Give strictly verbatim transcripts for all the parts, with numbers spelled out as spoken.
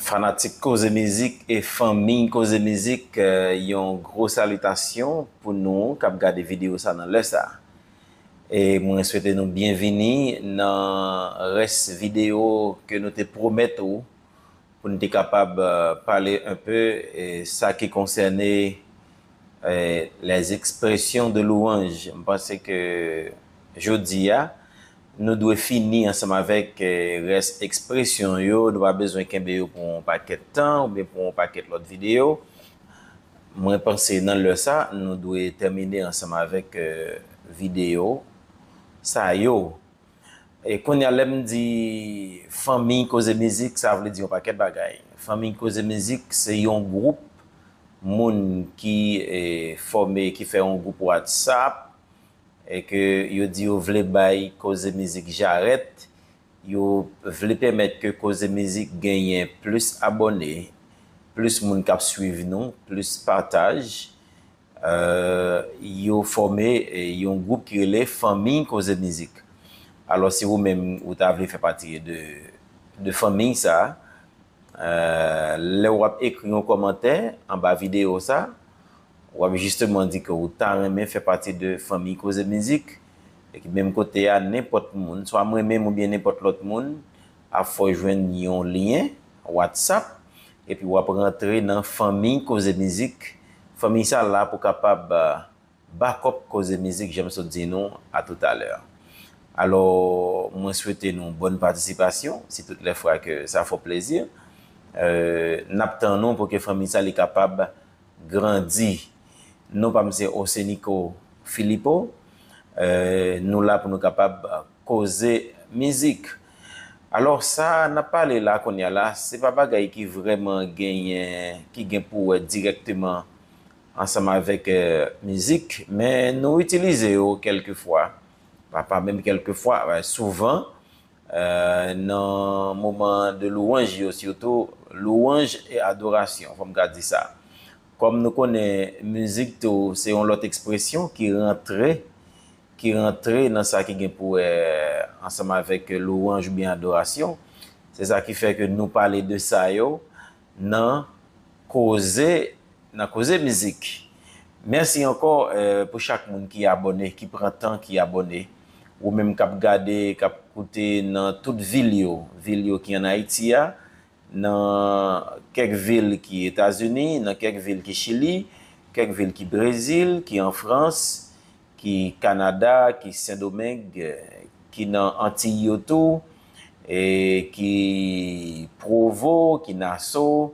Fanatik Koze Mizik e fanmi Koze Mizik, eh, yon gwo salitasyon pou nou k ap gade videyo sa nan lè sa. E mwen swete nou byenvini nan rès videyo ke nou te pwomèt ou pou n te kapab, eh, pale enpe, eh, sa ki konsène, eh, les expressions de louange. M panse ke jodi a, nou dwe fini ansanm avèk, eh, rès ekspresyon yo. Nou pa bezwen kenbe yo pou yon pakèt tan oubyen pou yon pakèt lòt videyo. Mwen panse nan lè sa, nou dwe tèmine ansanm avèk, eh, videyo sa yo. E kounye a, lè m di fanmi Koze Mizik, sa vle di yon pakèt bagay. Fanmi Koze Mizik, se yon gwoup moun ki, eh, fòme, ki fè yon gwoup WhatsApp, e ke yo di yo vle bay Koze Mizik jarèt, yo vle pèmèt ke Koze Mizik genyen plis abòne, plis moun k ap swiv nou, plis pataj. Eh, yo fòme, eh, yon gwoup ki rele Fanmi Koze Mizik. Alò, si ou menm ou ta vle fè pati de, de fanmi sa, eh, lè w ap ekri yon kòmantè anba videyo sa, w ap jisteman di ke ou ta renmen fè pati de Fanmi Koze Mizik. E ki menm kote a, nenpòt moun, swa mwen menm oubyen nenpòt lòt moun, ap fè w jwenn yon lyen WhatsApp, epi w ap rantre nan Fanmi Koze Mizik. Fanmi sa la pou kapab, eh, bakòp Koze Mizik, jan m sot di nou a toutalè. Alò, mwen swete nou bòn patisipasyon, si tout lè fwa ke sa fè w plezi. Eh, n ap tann nou pou ke fanmi sa li kapab grandi. Non pa m se Osenico Philipo. Eh, nou la pou nou kapab koze mizik. Alò, sa n ap pale la kounye a la, se pa bagay ki vrèman genyen, ki gen pou wè dirèkteman ansanm avèk, eh, mizik, men nou itilize yo kèlkefwa, pa, pa menm kèlkefwa, eh, souvan, eh, nan moman de louwanj yo, sitou louwanj e adorasyon, fò m ka di sa. Kòm nou konnen, mizik tou, se yon lòt ekspresyon ki rantre, ki rantre nan sa ki gen pou wè ansanm avèk louwanj oubyen adorasyon. Se sa ki fè ke nou pale de sa yo nan koze, nan koze mizik. Mèsi ankò, eh, pou chak moun ki abòne, ki pran tan, ki abòne. Ou menm k ap gade, k ap koute nan tout vil yo, vil yo ki ann Ayiti a, nan kèk vil ki Etazini, nan kèk vil ki Chili, kèk vil ki Brezil, ki an Frans, ki Kanada, ki Sendomeng, eh, ki nan Antiy yo tou, e ki Pwovo, ki Naso.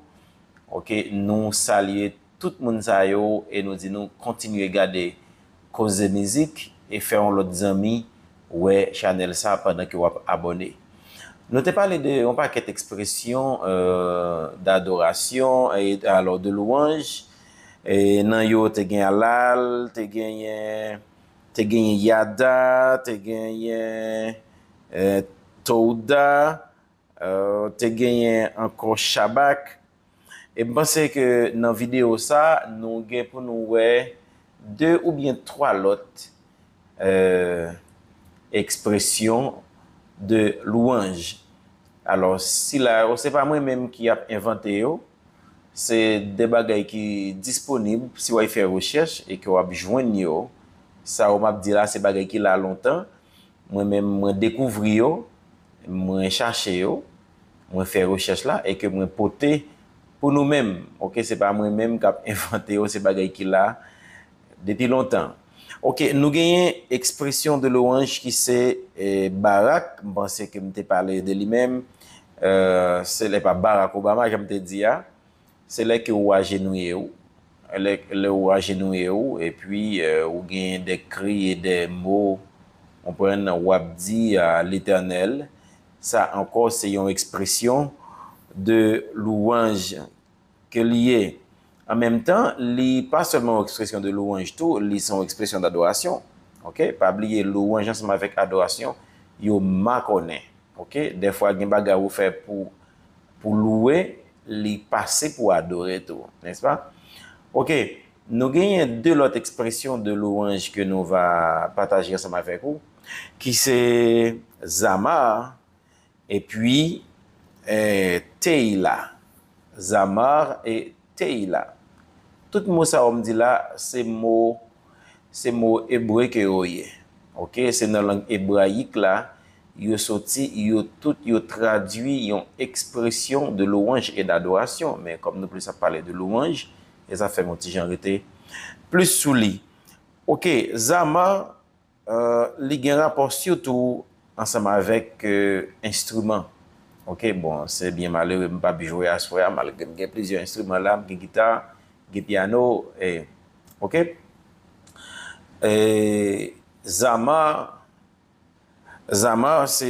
Oke, nou salye tout moun sa yo e nou di nou kontinye gade Koze Mizik e fè yon lòt zanmi wè chanèl sa pandan ke w ap abòne. Nou te pale de yon pakèt ekspresyon, euh, d'adorasyon, e, alò, de louwanj. E nan yo, te gen alal, te genyen, te genyen yada, te genyen, eh, touda, eh, te genyen ankò shabak. E m panse ke nan videyo sa, nou gen pou nou wè de oubyen twa lòt, eh, ekspresyon de louwanj. Alò, sila yo, se pa mwen menm ki ap envante yo, se de bagay ki disponib si w al fè rechèch e ke w ap jwenn yo. Sa yo m ap di la, se bagay ki la lontan. Mwen menm, mwen dekouvri yo, mwen chache yo, mwen fè rechèch la e ke mwen pote pou nou menm. Oke, se pa mwen menm k ap envante yo, se bagay ki la depi lontan. Oke, nou genyen ekspresyon de louwanj ki se, eh, Barack, m panse ke m te pale de li menm. Eh, se lè pa Barack Obama, jan m te di a. Se lè ke ou ajenouye ou, lè, lè ou ajenouye ou, epi, eh, ou genyen de kri e de mo, konprann, w ap di a Letènèl. Sa ankò, se yon ekspresyon de louwanj ke l ye. An menm tan, li pa sèlman yon ekspresyon de louwanj tou, li se yon ekspresyon dadorasyon. Oke? Pa bliye, louwanj ansanm avèk adorasyon, yo makònen. Oke? Dèfwa, gen bagay ou fè pou, pou louwe, li pase pou adore tou, nèspa? Oke, nou genyen de lòt ekspresyon de louwanj ke nou va pataje ansanm avèk ou, ki se Zama, epi, eh, Teyla. Zamar e Teila. Tout mo sa yo m di la, se mo, se mo ebre ke yo ye. Ok, se nan lang ebrayik la, yo soti, yo tout, yo tradui yon expression de louange et d'adoration. Men kòm nou plis ap pale de louange, e sa fè m yon ti jan rete plis sou li. Ok, Zamar, euh, li gen rapò sitou ansanm avèk euh, enstriman. Ok, bon, se byen malere, m p ap jwe aswè a, malgre m gen plizyè enstriman la, m gen gita, gen pyano, e, ok. E, Zamar, Zamar, se,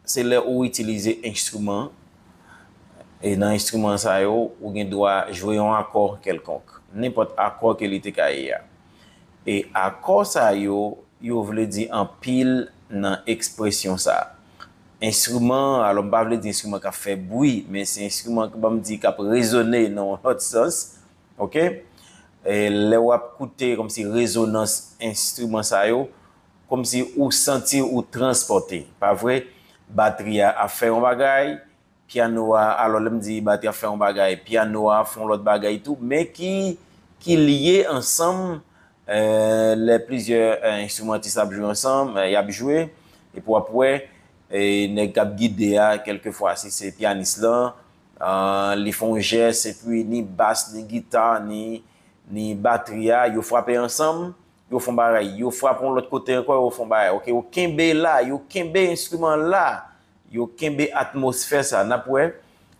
se lè ou itilize enstriman, e nan enstriman sa yo, ou gen dwa jwe yon akò kèlkonk, nenpòt akò ke li te ka ye a. E akò sa yo, yo vle di anpil nan ekspresyon sa. Enstriman, alò m pa vle di enstriman k ap fè bwi, men se enstriman k, ban m di, k ap rezone nan yon lòt sans. Ok? E lè w ap koute kòmsi rezonans enstriman sa yo, kòmsi ou santi ou transpòte, pa vre? Batri a ap fè yon bagay, pyano a, alò lè m di batri ap fè yon bagay, pyano a fè yon lòt bagay tou, men ki, ki lye ansanm, euh, lè plizyè euh, enstrimantis ap jwe ansanm, euh, y ap jwe, epi w ap wè, e nèg k ap gide a, kèlkefwa, si se pyanis lan, euh, li fè yon jès, epi ni bas, ni gita, ni, ni batri a, yo frape ansanm, yo fè yon bagay, yo frape yon lòt kote ankò, yo fè yon bagay. Ok, yo kenbe la, yo kenbe enstriman la, yo kenbe atmosfè sa. N ap wè,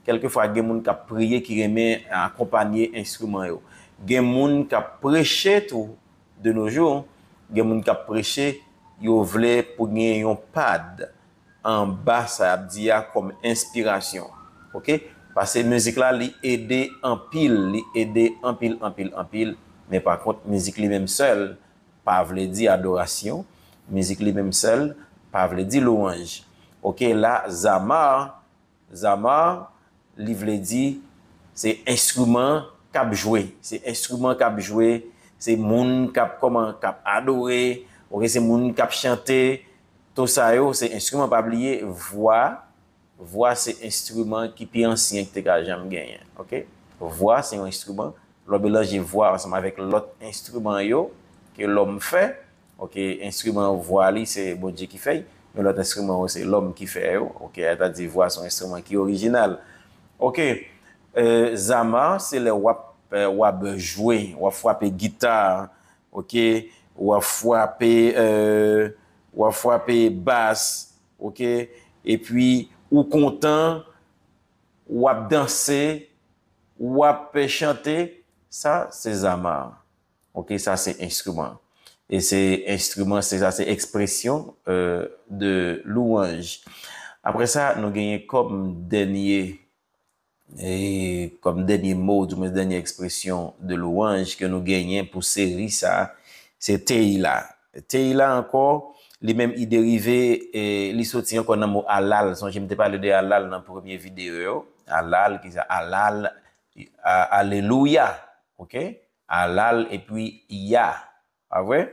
kèlkefwa gen moun k ap priye ki renmen akonpanye enstriman yo. Gen moun k ap preche tou, de nos jours, gen moun k ap preche, yo vle pou gen yon pad anba sa y ap di a kòm enspirasyon. Ok? Paske mizik la, li ede anpil, li ede anpil, anpil, anpil. Men pa kont, mizik li menm sèl pa vle di adorasyon. Mizik li menm sèl pa vle di louwanj. Ok, la, Zamar, Zamar, li vle di se enstriman k ap jwe. Se enstriman k ap jwe, se moun k ap kòman, k ap adore, ok, se moun k ap chante. Tout sa yo, se enstriman. Pa bliye, vwa, vwa se enstriman ki pi ansyen ki te ka janm genyen. Ok? Vwa se yon enstriman. Lè w melanje vwa ansanm avèk lòt enstriman yo ke lòm fè, ok, enstriman vwa li se Bondye ki fè l, men lòt enstriman yo se lòm ki fè yo. Ok, sètadi vwa se yon enstriman ki orijinal. Ok, euh, Zamar se lè w ap, euh, w ap jwe, w ap frape gita, ok, w ap frape, euh, w ap frape bas, ok, epi ou kontan, w ap danse, w ap chante, sa se Zamar. Ok, sa se enstriman. E se enstriman, se sa, se ekspresyon euh, de louwanj. Apre sa, nou genyen kòm dènye, e kòm dènye mo, di mwen dènye ekspresyon de louwanj ke nou genyen pou seri sa, se Teila. Teila ankò, li menm i derive, e li soti ankò nan mo alal. Sonje m te pale de alal nan premye videyo yo. Alal, ki sa? Alal, a- alelouya. Ok? Alal epi ya. Pa vre?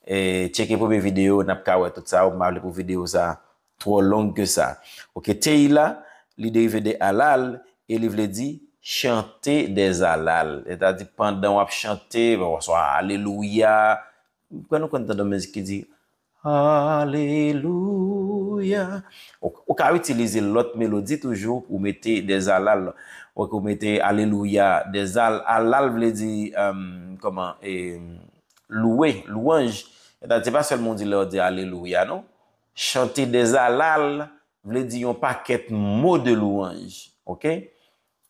E, tcheke premye videyo, n ap ka wè tout sa yo. M pa vle pou videyo sa twò long ke sa. Ok, Teila, li derive de alal, e li vle di chante dèzalal. Sètadi, pandan w ap chante, oswa alelouya, ou kwè nou konn tande yon mizik ki di, alelouya. Ou, ou ka itilize lòt melodi toujou pou mete dèzalal. Ok, ou mete alelouya, dèzal-, alal vle di, euh, kòman, e, louwe, louwanj. Sètadi, se pa sèlman w di lè w di alelouya, non. Chante dèzalal vle di yon pakèt mo de louwanj. Ok?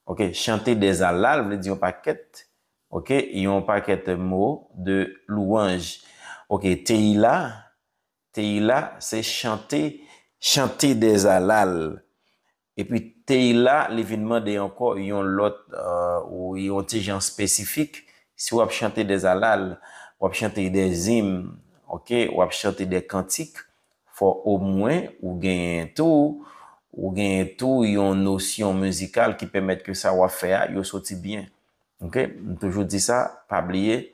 Ok, chante dèzalal vle di yon pakèt, ok, yon pakèt mo de louwanj. Ok, Teila, Teila, se chante, chante dèzalal. Epi Teila, li vin mande ankò yon lòt, euh, ou yon ti jan espesifik. Si w ap chante dèzalal, w ap chante dèzim, ok, w ap chante dèkantik, fò omwen ou genyen tou, ou genyen tou yon nosyon mizikal ki pèmèt ke sa w ap fè a, yo soti byen. Ok? M toujou di sa, pa bliye,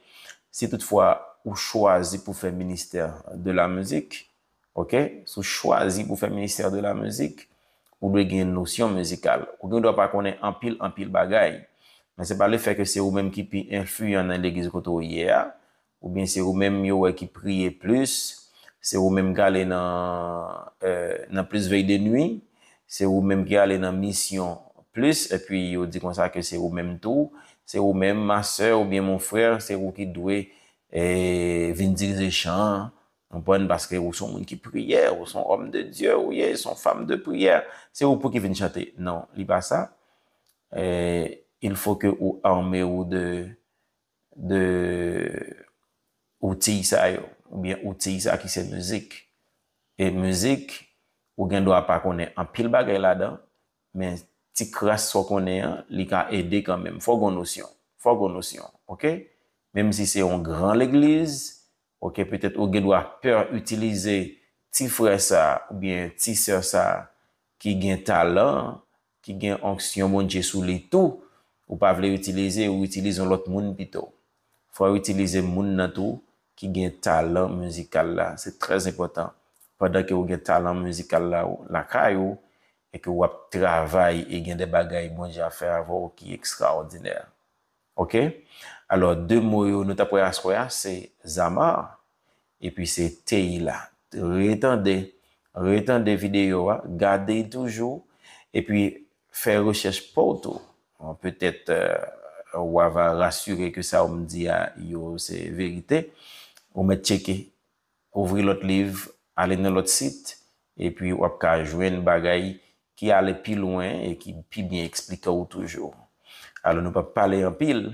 si toutfwa ou chwazi pou fè ministè de la mizik, ok? Si w chwazi pou fè ministè de la mizik, ou dwe gen nosyon mizikal. Ou gen dwa pa konnen anpil, anpil bagay. Men se pa lefè ke se ou menm ki pi enfliyan nan legliz kote ou ye a, oubyen se ou menm yo wè ki priye plis, se ou menm ki ale nan, euh, nan plis vèy de nwi, se ou menm ki ale nan misyon plis, epi yo di konsa ke se ou menm tou, se ou menm, ma sè oubyen mon frè, se ou ki dwe, eh, vin dirije chan an, konprann, paske ou se yon moun ki priye, ou se yon homme de Dieu, ou ye, se yon femme de prière, se ou pou ki vin chante. Non, li pa sa. Eh, il faut que ou arme ou de, de outil sa yo, oubyen outil sa ki se mizik. E mizik, ou gen dwa pa konnen anpil bagay ladan, men ti kras sa w konnen an, li ka ede kanmenm. Fò w gen yon nosyon. Fò w gen yon nosyon, oke? Menm si se yon gran legliz, oke, petèt ou gen dwa pè itilize ti frè sa oubyen ti sè sa ki gen talan, ki gen onksyon Bondye sou li tou, ou pa vle itilize, ou itilize yon lòt moun pito. Fò w itilize moun nan tou ki gen talan mizikal la. Se trè enpòtan. Pandan ke ou gen talan mizikal la lakay ou, e ke w ap travay e gen de bagay Bondye ap fè avè w ki ekstraòdinè. Oke? Alò, de mo yo nou t ap wè aswè a, se Zamar, epi se Teila. Retande, retande videyo a, gade l toujou, epi fè rechèch pa w tou. Bon, petèt, euh, w a va rasire ke sa w m di a, yo se verite. Ou mèt tcheke, ouvri lòt liv, ale nan lòt sit, epi w ap ka jwenn bagay ki ale pi lwen e ki pi byen eksplike w toujou. Alò, nou p ap pale anpil,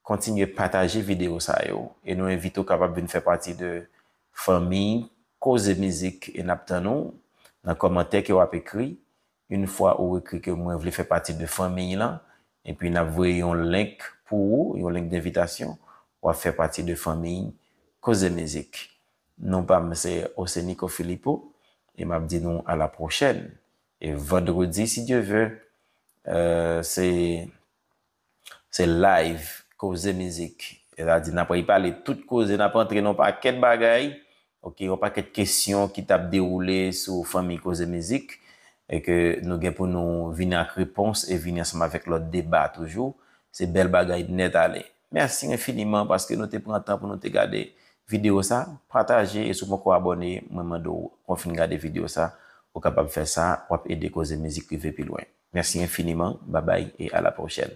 kontinye pataje videyo sa yo, e nou envite w kapab vin fè pati de fanmi Koze Mizik, e n ap tann ou nan kòmantè ke w ap ekri. Yon fwa ou ekri ke mwen vle fè pati de fanmi lan, epi n ap voye yon link pou ou, yon link d'invitation, w ap fè pati de fanmi Koze Mizik. Non pa m se Osenico Philippot, e m ap di nou a la pwochèn. E vandredi, si Dye vle, euh, se, se live Koze Mizik. Sètadi, n ap pale tout koze, n ap antre nan yon pakèt bagay, oke, yon pakèt kesyon ki t ap dewoule sou fanmi Koze Mizik, e ke nou gen pou nou vini ak repons e vini ansanm avèk lòt deba toujou. Se bèl bagay nèt ale. Mèsi enfiniman paske nou te pran tan pou nou te gade videyo sa, pataje, e si w poko abòne, mwen mande w, kon w fin gade videyo sa, ou kapab fè sa, w ap ede Koze Mizik rive pi lwen. Mèsi enfiniman, babay e a la pwochèn.